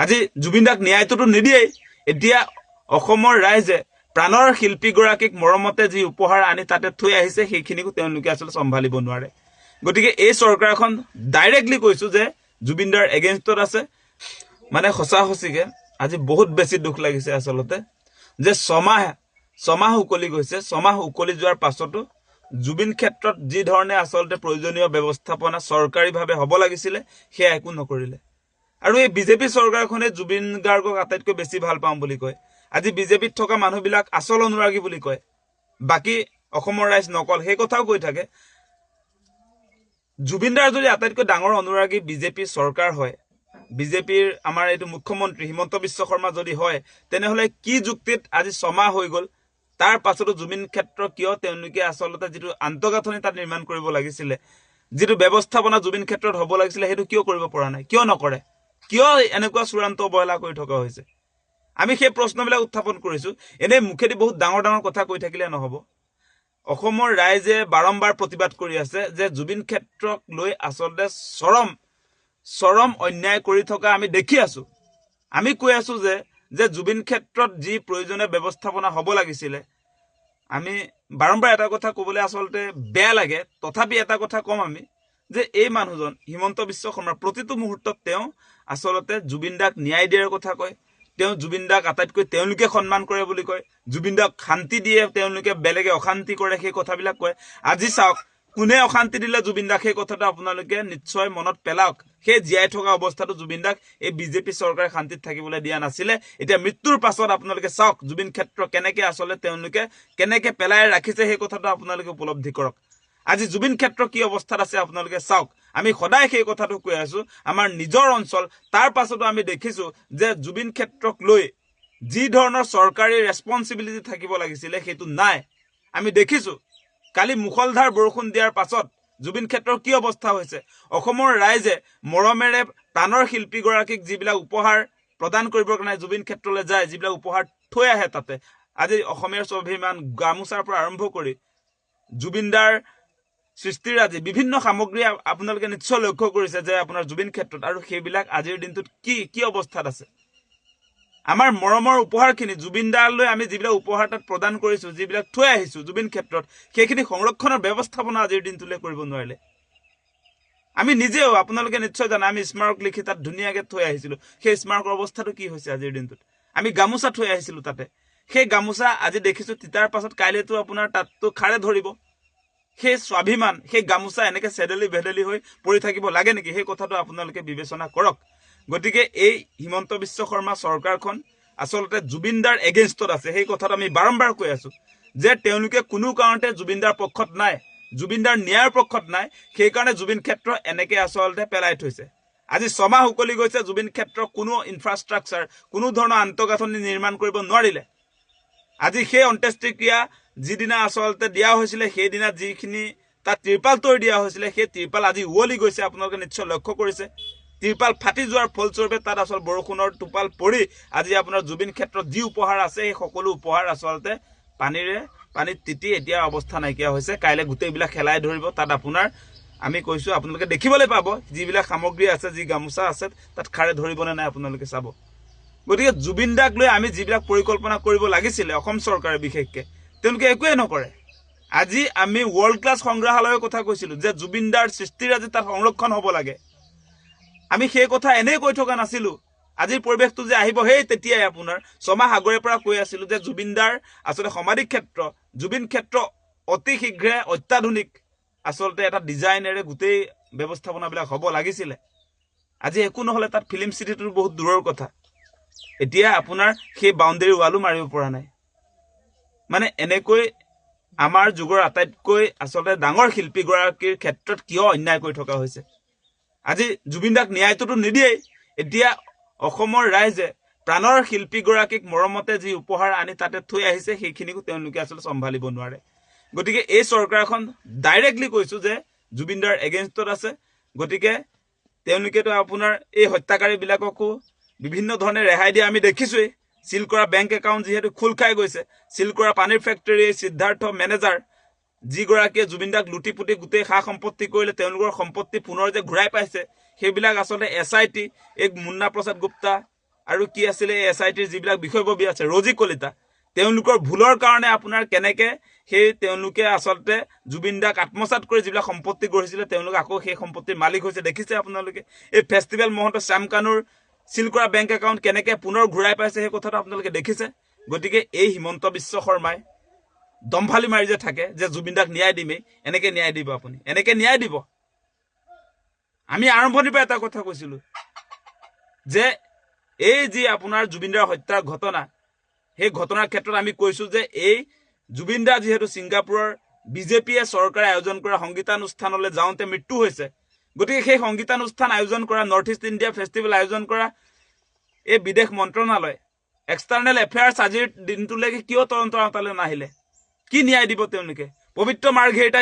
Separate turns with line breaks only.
আজি জুবিন দাক ন্যায়টোতো নিদিয়েই, এতিয়া অসমৰ ৰাইজে প্ৰাণৰ শিল্পীগৰাকীক মৰমতে যি উপহাৰ আনি তাতে থৈ আহিছে, সেইখিনিকো তেওঁলোকে আচলতে চম্ভালিব নোৱাৰে। গতিকে এই চৰকাৰখন ডাইৰেক্টলি কৈছো যে জুবিনদাৰ এগেইনষ্টত আছে। মানে সঁচা সঁচিকে আজি বহুত বেছি দুখ লাগিছে আচলতে যে ছমাহ উকলি গৈছে। 6 মাহ উকলি যোৱাৰ পাছতো জুবিন ক্ষেত্ৰত যি ধৰণে আচলতে প্ৰয়োজনীয় ব্যৱস্থাপনা চৰকাৰীভাৱে হ'ব লাগিছিলে, সেয়া একো নকৰিলে। আৰু এই বিজেপি চৰকাৰখনে জুবিন গাৰ্গক আটাইতকৈ বেছি ভাল পাওঁ বুলি কয়। আজি বিজেপিত থকা মানুহবিলাক আচল অনুৰাগী বুলি কয়, বাকী অসমৰ ৰাইজ নকল, সেই কথাও কৈ থাকে। জুবিনদাৰ যদি আটাইতকৈ ডাঙৰ অনুৰাগী বিজেপি চৰকাৰ হয়, বিজেপিৰ আমাৰ এইটো মুখ্যমন্ত্ৰী হিমন্ত বিশ্ব শৰ্মা যদি হয়, তেনেহ'লে কি যুক্তিত আজি 6 মাহ হৈ গ'ল, তাৰ পাছতো জুবিন ক্ষেত্ৰ কিয় তেওঁলোকে আচলতে যিটো আন্তঃগাঁথনি তাত নিৰ্মাণ কৰিব লাগিছিলে, যিটো ব্যৱস্থাপনা জুবিন ক্ষেত্ৰত হ'ব লাগিছিলে, সেইটো কিয় কৰিব পৰা নাই? কিয় নকৰে? কিয় এনেকুৱা চূড়ান্ত অৱহেলা কৰি থকা হৈছে? আমি সেই প্ৰশ্নবিলাক উত্থাপন কৰিছো। এনেই মুখেদি বহুত ডাঙৰ ডাঙৰ কথা কৈ থাকিলে নহ'ব। অসমৰ ৰাইজে বাৰম্বাৰ প্ৰতিবাদ কৰি আছে যে জুবিন ক্ষেত্ৰক লৈ আচলতে চৰম চৰম অন্যায় কৰি থকা আমি দেখি আছো। আমি কৈ আছো যে জুবিন ক্ষেত্ৰত যি প্ৰয়োজনীয় ব্যৱস্থাপনা হ'ব লাগিছিলে, আমি বাৰম্বাৰ এটা কথা ক'বলৈ আচলতে বেয়া লাগে, তথাপি এটা কথা ক'ম আমি যে এই মানুহজন হিমন্ত বিশ্ব শৰ্মা প্ৰতিটো মুহূৰ্তত তেওঁ আচলতে জুবিন দাক ন্যায় দিয়াৰ কথা কয়। তেওঁ জুবিন দাক আটাইতকৈ তেওঁলোকে সন্মান কৰে বুলি কয়, জুবিন দাক শান্তি দিয়ে তেওঁলোকে, বেলেগে অশান্তি কৰে, সেই কথাবিলাক কয়। আজি চাওক কোনে অশান্তি দিলে জুবিন দাক, সেই কথাটো আপোনালোকে নিশ্চয় মনত পেলাওক। সেই জীয়াই থকা অৱস্থাটো জুবিন দাক এই বিজেপি চৰকাৰে শান্তিত থাকিবলৈ দিয়া নাছিলে। এতিয়া মৃত্যুৰ পাছত আপোনালোকে চাওক জুবিন ক্ষেত্ৰ কেনেকে আচলতে তেওঁলোকে কেনেকে পেলাই ৰাখিছে, সেই কথাটো আপোনালোকে উপলব্ধি কৰক। আজি জুবিন ক্ষেত্ৰ কি অৱস্থাত আছে আপোনালোকে চাওক। আমি সদায় সেই কথাটো কৈ আছো, আমাৰ নিজৰ অঞ্চল, তাৰ পাছতো আমি দেখিছো যে জুবিন ক্ষেত্ৰক লৈ যি ধৰণৰ চৰকাৰী ৰেচপনচিবিলিটি থাকিব লাগিছিলে, সেইটো নাই। আমি দেখিছো কালি মুষলধাৰ বৰষুণ দিয়াৰ পাছত জুবিন ক্ষেত্ৰৰ কি অৱস্থা হৈছে। অসমৰ ৰাইজে মৰমেৰে প্ৰাণৰ শিল্পীগৰাকীক যিবিলাক উপহাৰ প্ৰদান কৰিবৰ কাৰণে জুবিন ক্ষেত্ৰলৈ যায়, যিবিলাক উপহাৰ থৈ আহে তাতে, আজি অসমীয়াৰ স্বাভিমান গামোচাৰ পৰা আৰম্ভ কৰি জুবিনদাৰ সৃষ্টিৰাজি বিভিন্ন সামগ্ৰী আপোনালোকে নিশ্চয় লক্ষ্য কৰিছে যে আপোনাৰ জুবিন ক্ষেত্ৰত আৰু সেইবিলাক আজিৰ দিনটোত কি কি অৱস্থাত আছে। আমাৰ মৰমৰ উপহাৰখিনি, জুবিন দালৈ আমি যিবিলাক উপহাৰ তাত প্ৰদান কৰিছো, যিবিলাক থৈ আহিছো জুবিন ক্ষেত্ৰত, সেইখিনি সংৰক্ষণৰ ব্যৱস্থাপনা আজিৰ দিনটোলৈ কৰিব নোৱাৰিলে। আমি নিজেও, আপোনালোকে নিশ্চয় জানে, আমি স্মাৰক লিখি তাত ধুনীয়াকে থৈ আহিছিলো। সেই স্মাৰকৰ অৱস্থাটো কি হৈছে আজিৰ দিনটোত? আমি গামোচা থৈ আহিছিলো তাতে, সেই গামোচা আজি দেখিছো তিতাৰ পাছত কাইলৈতো আপোনাৰ তাততো খাৰে ধৰিব। সেই স্বাভিমান, সেই গামোচা এনেকে চেদেলি ভেদেলি হৈ পৰি থাকিব লাগে নেকি? সেই কথাটো আপোনালোকে বিবেচনা কৰক। গতিকে এই হিমন্ত বিশ্ব শৰ্মা চৰকাৰখন আচলতে জুবিনদাৰ এগেইনষ্টত আছে। সেই কথাটো আমি বাৰম্বাৰ কৈ আছো যে তেওঁলোকে কোনো কাৰণতে জুবিনদাৰ পক্ষত নাই, জুবিনদাৰ ন্যায়ৰ পক্ষত নাই। সেইকাৰণে জুবিন ক্ষেত্ৰ এনেকে আচলতে পেলাই থৈছে। আজি 6 মাহ উকলি গৈছে, জুবিন ক্ষেত্ৰৰ কোনো ইনফ্ৰাষ্ট্ৰাকচাৰ, কোনো ধৰণৰ আন্তঃগাঁথনি নিৰ্মাণ কৰিব নোৱাৰিলে। আজি সেই অন্ত্যেষ্টিক্ৰিয়া যিদিনা আচলতে দিয়া হৈছিলে, সেইদিনা যিখিনি তাত তিৰপাল তৰি দিয়া হৈছিলে, সেই তিৰপাল আজি উৱলি গৈছে। আপোনালোকে নিশ্চয় লক্ষ্য কৰিছে, তিৰপাল ফাটি যোৱাৰ ফলস্বৰূপে তাত আচল বৰষুণৰ টোপাল পৰি আজি আপোনাৰ জুবিন ক্ষেত্ৰত যি উপহাৰ আছে, সেই সকলো উপহাৰ আচলতে পানীত তিতি এতিয়া অৱস্থা নাইকিয়া হৈছে। কাইলৈ গোটেইবিলাক শেলাই ধৰিব তাত আপোনাৰ। আমি কৈছো, আপোনালোকে দেখিবলৈ পাব যিবিলাক সামগ্ৰী আছে, যি গামোচা আছে, তাত খাৰে ধৰিবনে নাই আপোনালোকে চাব। গতিকে জুবিন দাক লৈ আমি যিবিলাক পৰিকল্পনা কৰিব লাগিছিলে অসম চৰকাৰে বিশেষকে, তেওঁলোকে একোৱেই নকৰে। আজি আমি ৱৰ্ল্ড ক্লাছ সংগ্ৰহালয়ৰ কথা কৈছিলো যে জুবিন দাৰ সৃষ্টিৰাজি তাত সংৰক্ষণ হ'ব লাগে। আমি সেই কথা এনেই কৈ থকা নাছিলো। আজিৰ পৰিৱেশটো যে আহিব, সেই তেতিয়াই আপোনাৰ 6 মাহ আগৰে পৰা কৈ আছিলো যে জুবিন দাৰ আচলতে সমাধি ক্ষেত্ৰ, জুবিন ক্ষেত্ৰ অতি শীঘ্ৰে অত্যাধুনিক আচলতে এটা ডিজাইনেৰে গোটেই ব্যৱস্থাপনাবিলাক হ'ব লাগিছিলে। আজি একো নহ'লে তাত ফিল্ম চিটিটো বহুত দূৰৰ কথা, এতিয়া আপোনাৰ সেই বাউণ্ডেৰী ৱালো মাৰিব পৰা নাই। মানে এনেকৈ আমাৰ যুগৰ আটাইতকৈ আচলতে ডাঙৰ শিল্পীগৰাকীৰ ক্ষেত্ৰত কিয় অন্যায় কৰি থকা হৈছে? আজি জুবিন দাক ন্যায়টোতো নিদিয়েই, এতিয়া অসমৰ ৰাইজে প্ৰাণৰ শিল্পীগৰাকীক মৰমতে যি উপহাৰ আনি তাতে থৈ আহিছে, সেইখিনিকো তেওঁলোকে আচলতে চম্ভালিব নোৱাৰে। গতিকে এই চৰকাৰখন ডাইৰেক্টলি কৈছো যে জুবিনদাৰ এগেইনষ্টত আছে। গতিকে তেওঁলোকেতো আপোনাৰ এই হত্যাকাৰীবিলাককো বিভিন্ন ধৰণে ৰেহাই দিয়া আমি দেখিছোৱেই। চিল কৰা বেংক একাউণ্ট যিহেতু খোল খাই গৈছে, চিল কৰা পানীৰ ফেক্টৰী সিদ্ধাৰ্থ মেনেজাৰ যিগৰাকীয়ে জুবিন দাক লুটি পুটি গোটেই সা সম্পত্তি কৰিলে, তেওঁলোকৰ সম্পত্তি পুনৰ যে ঘূৰাই পাইছে, সেইবিলাক আচলতে এছআইটি, এই মুন্না প্ৰসাদ গুপ্তা, আৰু কি আছিলে এই SITৰ যিবিলাক বিষয়ববীয়া আছে, ৰজি কলিতা, তেওঁলোকৰ ভুলৰ কাৰণে আপোনাৰ কেনেকে সেই তেওঁলোকে আচলতে জুবিন দাক আত্মসাত কৰি যিবিলাক সম্পত্তি গঢ়িছিলে, তেওঁলোক আকৌ সেই সম্পত্তিৰ মালিক হৈছে, দেখিছে আপোনালোকে। এই ফেষ্টিভেল মহন্ত শ্যাম কানুৰ চিল কৰা বেংক একাউণ্ট কেনেকে পুনৰ ঘূৰাই পাইছে, সেই কথাটো আপোনালোকে দেখিছে। গতিকে এই হিমন্ত বিশ্ব শৰ্মাই দম্ভালি মাৰি যে থাকে যে জুবিন দাক ন্যায় দিমেই, এনেকে ন্যায় দিব আপুনি? এনেকে ন্যায় দিব? আমি আৰম্ভণিৰ পৰা এটা কথা কৈছিলো যে এই যি আপোনাৰ জুবিন দাৰ হত্যাৰ ঘটনা, সেই ঘটনাৰ ক্ষেত্ৰত আমি কৈছো যে এই জুবিন দা যিহেতু ছিংগাপুৰৰ বিজেপিয়ে চৰকাৰে আয়োজন কৰা সংগীতানুষ্ঠানলৈ যাওঁতে মৃত্যু হৈছে, গতিকে সেই সংগীতানুষ্ঠান আয়োজন কৰা, নৰ্থ ইষ্ট ইণ্ডিয়া ফেষ্টিভেল আয়োজন কৰা এই বিদেশ মন্ত্ৰণালয়, এক্সটাৰ্নেল এফেয়াৰ্ছ আজিৰ দিনটোলৈকে কিয় তদন্তৰ আওতালৈ নাহিলে? কি ন্যায় দিব তেওঁলোকে? পবিত্ৰ মাৰ্ঘেৰিটাই